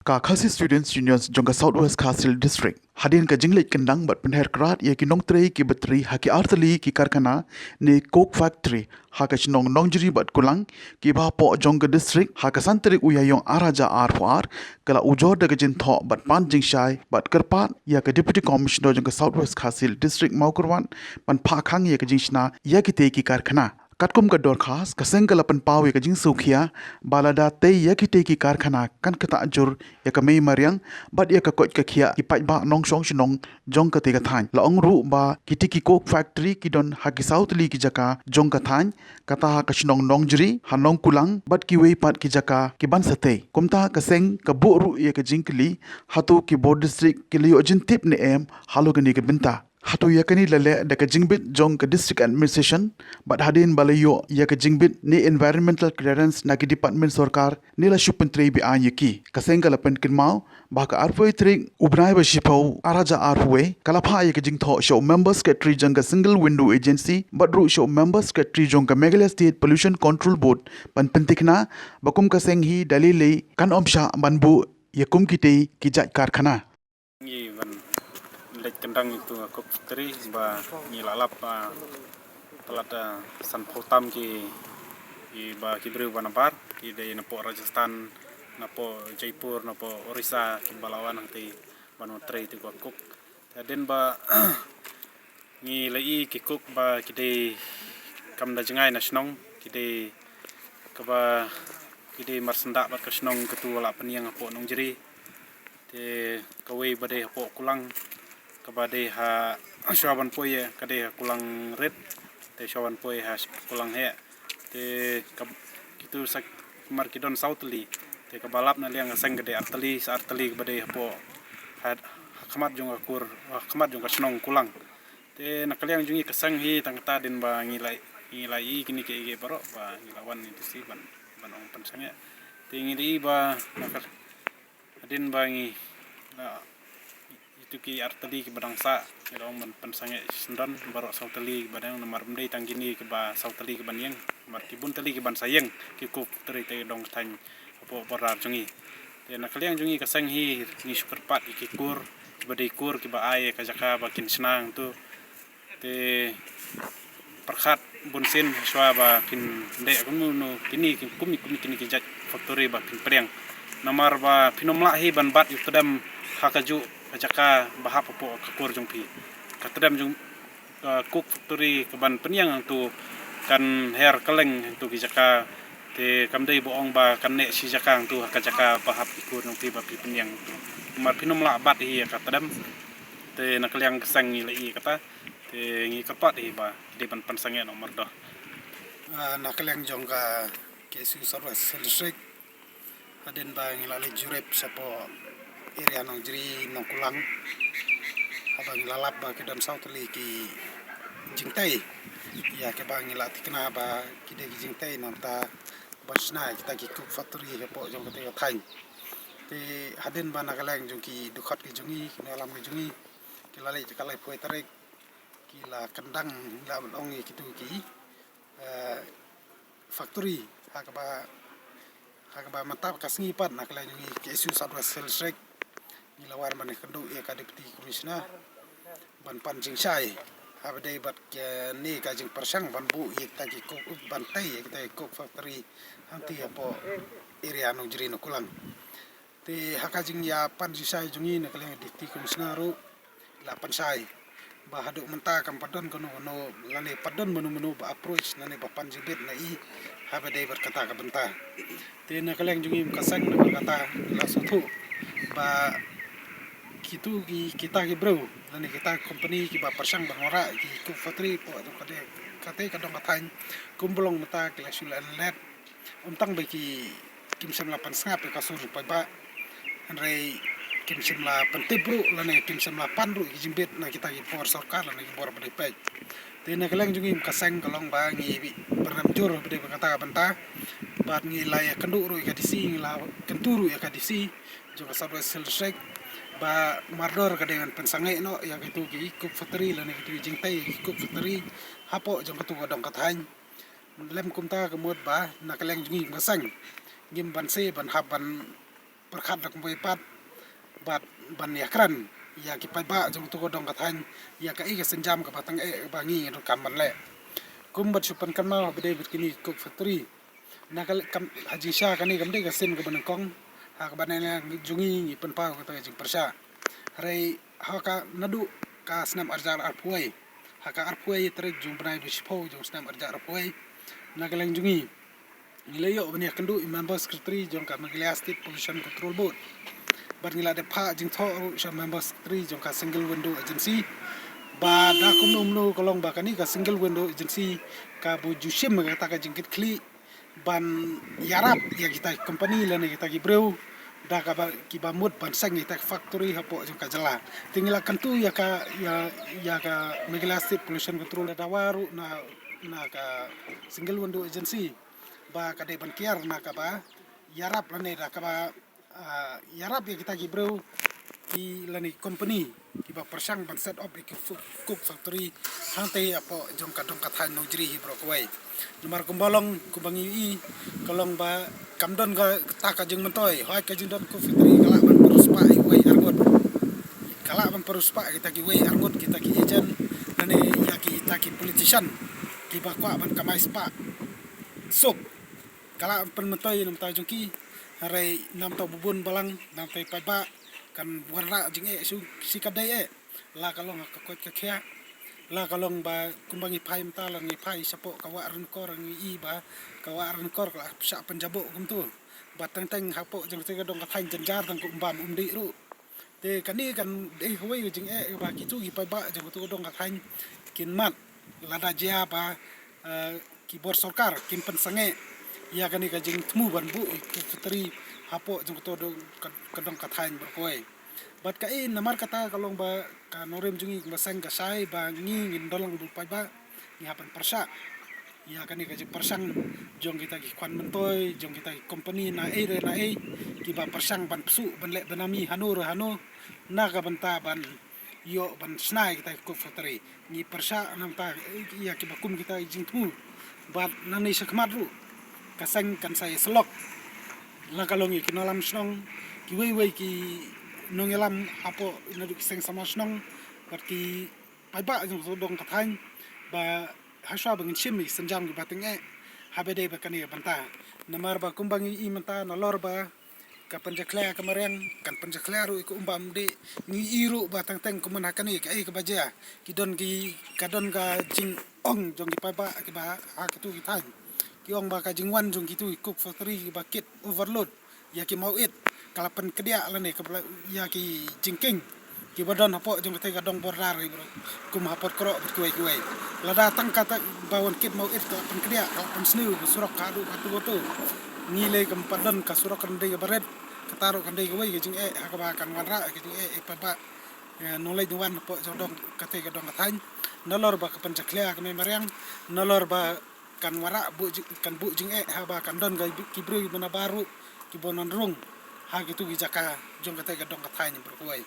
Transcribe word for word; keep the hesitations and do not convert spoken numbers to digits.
Ka Khasi Students Union jong ka South West Khasi Hills District, hadien ka jingleit kyndang bad pynher krad ïa ki nongtrei ki batri ha ki artylli ki karkhana ne coke factory ha ka shnong Nongjri bad Kulang kiba hapoh jong ka district, ha ka san tarik u Ïaïong ar hajar arphew ar, ka la ujor da ka jingthoh bad pan jingshai bad kyrpad ïa ka Deputy Commissioner jong ka South West Khasi Hills District Mawkyrwat ban phah khang ïa ka jingshna ïa kitei ki karkhana. Katkum ka dorkhas, ka seng ka la pynpaw ïa ka jingsngewkhia ba lada tei ïa kitei ki karkhana kan ktah jur ïa ka mei mariang bad ïa ka koit ka khiah ki paidbah nongshong shnong jong katei ka thaiñ. La ong ruh ba kitei ki coke factory ki don ha ki saw tylli ki jaka jong ka thaiñ, kata ha ka shnong Nongjri, ha Nongkulang bad kiwei pat ki jaka kiban sa tei. Kumta ka seng ka buh ruh ïa ka jingkylli, hato ki bor district ki la ïoh jingtip ne em halor kane ka bynta? Hato ïa kane la leh da ka jingbit jong ka district administration, bad hadien ba la ïoh ïa ka jingbit ne environmental clearance na ki department sorkar, ne la shu pyntrei be-aiñ ïa ki? Ka seng ka la pynkynmaw ba ka arphew tarik u bnai ba shiphew ar hajar arphew wei, ka la phah ïa ka jingthoh sha u member secretary jong ka Single Window Agency bad ruh sha u member secretary jong ka Meghalaya State Pollution Control Board ban pyntikna ba kum ka seng hi da lei lei kan ym shah ban buh ïa kum kitei ki jait karkhana. Ngi ban leit kyndang ïa ka coke factory ba ngi la lap, ah, palat, ah, sanphew tam ki, ki ba ki briew ba nabar, ki dei napoh Rajasthan, napoh Jaipur, napoh Orissa, ki ba la wan hangtei ban wan trei ïa ka coke. Te hadien ba ngi la ïohi ki coke ba ki dei kam da jngai na shnong, ki dei kaba, ki dei marsyndah bad ka shnong katu ba la pynïeng hapoh Nongjri. Te kawei ba dei hapoh Kulang, kaba dei ha, shuwa ban poi, ka dei ha Kulang Rit, te shuwa ban poi ha Kulang Heh. Te ka, kitu sa mar ki don saw tylli. Te kaba lap na liang ka seng ka dei artylli, sa artylli kaba dei hapoh, ha, ha khmat jong ka kur, ha khmat jong ka shnong Kulang. Te na ka liang jong ngi ka seng hi tang kata, hadien ba ngi la, ngi la ïohi kine kiei kiei baroh ba ngi la wan ïa ka D C ban, ban ong pynsangeh. Te ngi la ïohi ba na ka, hadien ba ngi la, itu ki artylli kiba dang sah, ngi la ong ban pynsangeh shisyndon baroh saw tylli kiba dang, namar ym dei tang kine kiba saw tylli kiban ïeng, namar ki bun tylli kiban sa ïeng ki coke factory, te dong ka thaiñ hapoh border jong ngi. Te na ka liang jong ngi ka seng hi ngi shu kyrpad ïa ki kur, kiba dei kur kiba ai ïa ka jaka ba kin shna hangtu. Te pyrkhat bunsien shuwa ba kin dei kumno kine ki, kum, kum kine ki jait factory ba kin pdiang. Namar ba phin ym lah hi ban bat ïa u tdem ha kajuh ka jaka ba hap hapoh ka kur jong phi. Ka tdem jong ka coke factory kaban pynïeng hangtu kan her kylleng hangtu ki jaka. Te kam dei ba ong ba kan neh shi jaka hangtu ha ka jaka ba hap ki kur jong phi ba phi pynïeng hangtu. Namar phin ym lah bat hi ïa ka tdem. Te na ka liang ka seng ngi la ïohi kata. Te ngi kyrpad hi ba ki dei ban pynsangeh noh mardor. Ah, na ka liang jong ka K S U South West Hills District, hadien ba ngi la leit jurip shapoh area Nongjri, Nongkulang, haba ngi la lap ba ki don saw tylli ki jingtei, ïa kiba ngi la tikna ba ki dei ki jingtei namar ba shna ïa kita ki coke factory hapoh jong kata ka thaiñ. Te hadien ba na ka liang jong ki dkhot ki jong ngi, ki nongïalam ki jong ngi, ki la leit ka laiphew tarik, ki la kyndang, la ban ong ïa kitu ki, eh, factory, ha kaba, ha kaba mynta ka sngi pat na ka liang jong ngi K S U South West Hills District, ngi la wan ban ïakynduh ïa ka Deputy Commissioner ban pan jingshai haba dei bad kane ka jingpyrshang ban buh ïa kita ki coke, ban tei ïa kita ki coke factory hangtei hapoh area Nongjri, Nongkulang. Te ha ka jingïapan jingshai jong ngi na ka liang Deputy Commissioner ruh la pynshai ba haduh mynta kam pat don kano kano lane pat don mano mano ba approach lane ba pan jingbit na i haba dei bad kata ka bynta. Te na ka liang jong ngi kum ka seng na ka bynta kata la sngewthuh ba kitu ki, kita ki briew lane kita ki company kiba pyrshang ban wanrah ki coke factory hapoh kata, kata ka dong ka thaiñ, kum ba long mynta ki la shu leh leh. Ym tang ba ki, kim shym la pynsngap ïa ka sur jong paidbah, hynrei kim shym la pyntip ruh lane kim shym la pan ruh ki jingbit na kita ki bor sorkar lane ki bor ba dei peit. Te na ka liang jong ngi kum ka seng ka long ba ngi bit pyrshang jur ba dei ba kata ka bynta. Bad ngi la ïakynduh ruh ïa ka D C, ngi la kyntu ruh ïa ka D C jong ka South West Hills District ba mardor ka dei ban pynsangeh noh ïa kitu ki coke factory lane kitu ki jingtei ki coke factory hapoh jong katu ka dong ka thaiñ. Lym kumta ka mut ba na ka liang jong ngi kum ka seng ngim banse ban hap ban pyrkhat da kumwei pat bad ban ïakren ïa ki paidbah jong katu ka dong ka thaiñ ïa kaei ka sienjam kaba tang eh ba ngi ngi donkam ban leh. Kum bad shu pynkynmaw ha ba dei bad kine ki coke factory. Na ka kam ha jingshisha kane kam dei ka sien kaba nyngkong ha kaba ngi ngi jong ngi ngi pynpaw kata ka jingpyrshah. Hynrei ha ka naduh ka snem arhajar arphew wei ha ka arphew wei tarik jong bnai ba shiphew jong snem arhajar arphew wei na ka liang jong ngi ngi la ïoh ban ïakynduh i member secretary jong ka Meghalaya State Pollution Control Board. Bad ngi la dep phah jingthoh ruh sha member secretary jong ka single window agency ba da kumno kumno ka long ba kane ka single window agency ka ba ju shim kata ka jingkitkhlieh ban ïarap ïa kita ki company lane kita ki briew da kaba kiba mut ban seng kita ki factory hapoh jong ka jylla. Te ngi la kyntu ïa ka ïa ïa ka Meghalaya State Pollution Control da dawa ruh na na ka single window agency ba ka dei ban kiar na kaba ïarap lane da kaba ah, ïarap ïa kita ki briew ki lane ki company kiba pyrshang ban set up ïa ki fu- coke factory hangtei hapoh jong ka dong ka thaiñ Nongjri hi baroh kawei. Namar kumba long kumba ngi ïohi ka long ba kam don kata ka jingmyntoi, hooid ka jingdon coke factory ka lah ban pynspah ïa uwei arngut, ka lah ban pynspah kita kiwei arngut kita ki agent lane ïa kita ki politician kiba kwah ban kamai spah suk. Ka lah ban pynmyntoi na bynta jong ki. Hynrei na bynta u bun balang, na bynta i paidbah kan wanrah jingeh shu shi katdei eh. La ka long ha ka koit ka khiah, la ka long ba kumba ngi phai mynta la ngi phai shapoh ka Wah Rynkor ngi i ba ka Wah Rynkor ka la shah pynjaboh kumtu. Ba teng teng hapoh jong kata ka dong ka thaiñ jynjar tang ka um bam um dih ruh. Te kane kan dei kawei ka jingeh ba kitu ki paidbah jong katu ka dong ka thaiñ kin mad lada jia ba eh, ki bor sorkar kin pynsangeh ïa kane ka jingthmu ban buh ïa ki factory hapoh jong katu dong ka, ka dong ka thaiñ baroh kawei. Bad kaei namar kata ka long ba ka nongrim jong ngi ba seng ka shai ba ngi ngin don lang bad u paidbah ngi hap ban pyrshah ïa kane ka jingpyrshang jong kita ki khwan myntoi jong kita ki company na ei re na ei kiba pyrshang ban pyrshah ban leh benami hano re hano na ka bynta ban ïoh ban shna ïa kita ki coke factory. Ngi pyrshah na bynta ïa kiba kum kita ki jingthmu bad nangne shakhmat ruh ka seng kan sa ïasyllok la ka long ïa ki nongïalam shnong, kiwei wei ki nongïalam hapoh naduh ki seng samla shnong bad ki paidbah jong ka dong ka thaiñ ba hashwa ba ngin shim ïa ki sienjam kiba tyngeh ha ba dei ba kane ka bynta. Namar ba kumba ngi i mynta nalor ba ka pynjakhlia ka mariang kan pynjakhlia ruh ïa ka um bam um dih. Ngi i ruh ba teng teng kumne ha kane kaei kaba jia ki don ki ka don ka jingong jong ki paidbah kiba ha kitu ki thaiñ. Ki ong ba ka jingwan jong kitu ki coke factory kiba kit overload ïa ki mawit ka la pynkdiah lane ka la ïa ki jingkieng kiba don hapoh jong kata ka dong border hi bro. Kum ha Podkroh bad kiwei kiwei. Lada tang kata ba wan kit mawit ka la pynkdiah ka la pynsniew ka surok ka haduh katu katu. Ngi lei kam pat don ka surok kan dei kaba rit kata ruh kan dei kawei ka jingeh ha kaba kan wanrah ka jingeh ïa ki paidbah. Ïa nongleit nongwan hapoh jong dong kata ka dong ka thaiñ. Nalor ba ka pynjakhlia ka mariang nalor ba kan wanrah buh jing- kan buh jingeh haba kan don ka ki briew ba nabar ruh kiba nongrung ha kitu ki jaka jong kata ka dong ka thaiñ bro kawei.